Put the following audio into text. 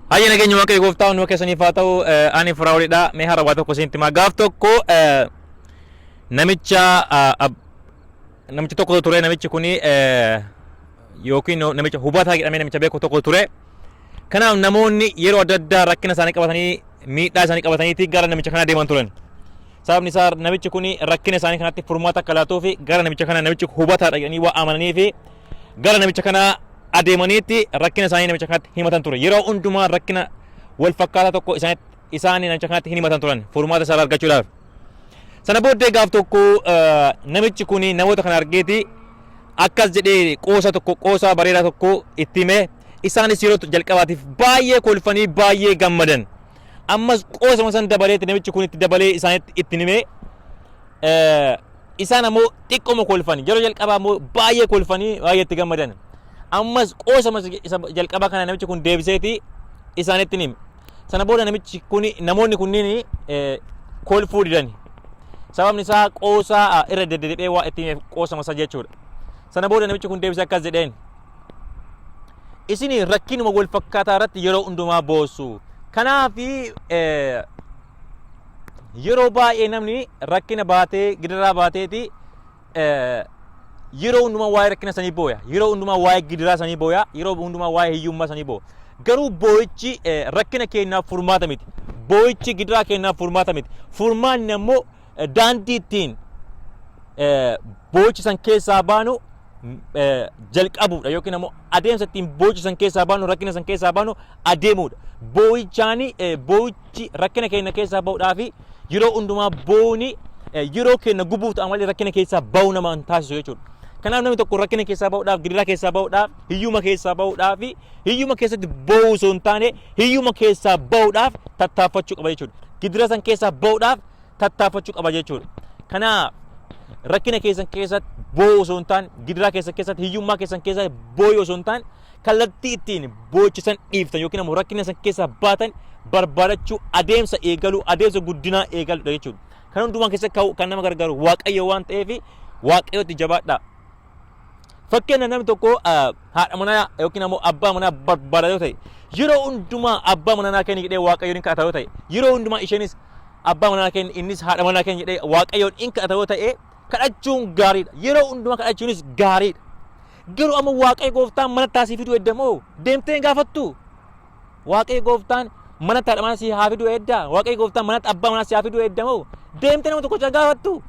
Hayya, nageenya Waaqayyo gooftaa hunduma keessaniif haa ta'u. Ani Firaa'olidha. Mee har'a waa tokko isinitti himaa. Gaaf tokko namicha namicha tokkotu ture. Namichi kuni yookiin namicha hubataa jedhamee namicha beeku tokko ture. Kanaaf namoonni yeroo adda addaa rakkina isaanii qabatanii, miidhaa isaanii qabataniiti gara namicha kanaa deeman turan. Sababni isaa namichi kun rakkina isaanii kanatti furmaata akka laatuu fi gara namicha kana namichi hubataadha jedhanii waa amananii fi gara namicha kanaa adeemaniitti rakkina isaanii namicha kanatti himatan ture. Yeroo hundumaa rakkina wal fakkaataa tokko isaanii namicha kanatti hin himatan turan furmaata isaa argachuudhaaf. Sana booddee gaaf tokko namichi kun namoota kana argeeti akkas jedhee qoosa tokko, qoosaa bareedaa tokko itti hime. Isaanis yeroo jalqabaatiif baay'ee kolfanii baay'ee gammadan. Ammas qoosama san dabaleetti namichi kun itti dabalee isaanitti itti hime. Isaan ammoo xiqqooma kolfan. Yeroo jalqabaa ammoo baay'ee kolfanii baay'ee itti gammadan. Ammas qoosama isa jalqabaa kana namichi kun deebiseeti isaanitti hime. Sana booda namichi kun namoonni kunniin kolfuu didan. Sababni isaa qoosaa irra deddeebi'ee waa itti himeef qoosama isa jechuudha. Sana booda namichi kun deebisee akkas jedheen. Isin rakkinuma wal fakkaataa irratti yeroo hundumaa boossu. Kanaaf yeroo baay'ee namni rakkina baatee, gidiraa baateeti yeroo hundumaa waa'ee rakkina sanii booya. Yeroo hundumaa waa'ee gidiraa sanii booya. Yeroo hundumaa waa'ee hiyyummaa sanii booya. Garuu boo'ichi rakkina keenyaaf furmaata miti. Boo'ichi gidiraa keenyaaf furmaata miti. Furmaanni ammoo daandii ittiin boo'icha san keessaa baanu jalqabuudha yookiin ammoo adeemsa ittiin boo'icha san keessaa baanu, rakkina san keessaa baanu adeemuudha. Boo'ichaan boo'ichi rakkina keenya keessaa bahuudhaaf yeroo hundumaa booni yeroo keenya gubuu ta'a malee rakkina keessaa bahu nama hin taasisu jechuudha. Kanaaf namni tokko rakkina keessaa bahuudhaaf, gidiraa keessaa bahuudhaaf, hiyyuma keessaa bahuudhaaf, hiyyuma keessatti boo'uu osoo hin taane hiyyuma keessaa bahuudhaaf tattaaffachuu qaba jechuudha. Gidira san keessaa bahuudhaaf tattaaffachuu qaba jechuudha. Kanaaf rakkina keessan keessatti boo'uu osoo hin taane, gidiraa keessan keessatti, hiyyummaa keessan keessatti boo'uu osoo hin taane, kallattii ittiin boo'icha dhiiftan yookiin ammoo rakkina san keessaa baatan barbaadachuu, adeemsa eegaluu, adeemsa guddinaa eegaluudha jechuudha. Kan hundumaa keessatti kan nama gargaaru Waaqayyo waan ta'eef Waaqayyotti jabaadhaa. Fakkeenya, namni tokko haadha manaa yookiin ammoo abbaa manaa barbaada yoo ta'e, yeroo hundumaa abbaa manaa naa kenni jedhee Waaqayyoon hin kadhata yoo ta'e, yeroo hundumaa isheenis abbaa manaa kenni, innis haadha manaa kenni jedhee Waaqayyoon hin kadhata yoo ta'e, kadhachuun gaariidha. Yeroo hundumaa kadhachuunis gaariidha. Garuu amma Waaqayyo gooftaan mana taasii fiduu eddamoo deemtee hin gaafattu? Waaqayyo gooftaan mana haadha manaa si haa fiduu eddaa? Waaqayyo gooftaan manatti abbaa manaa si haa fiduu eddamoo deemtee nama tokko gaafattu?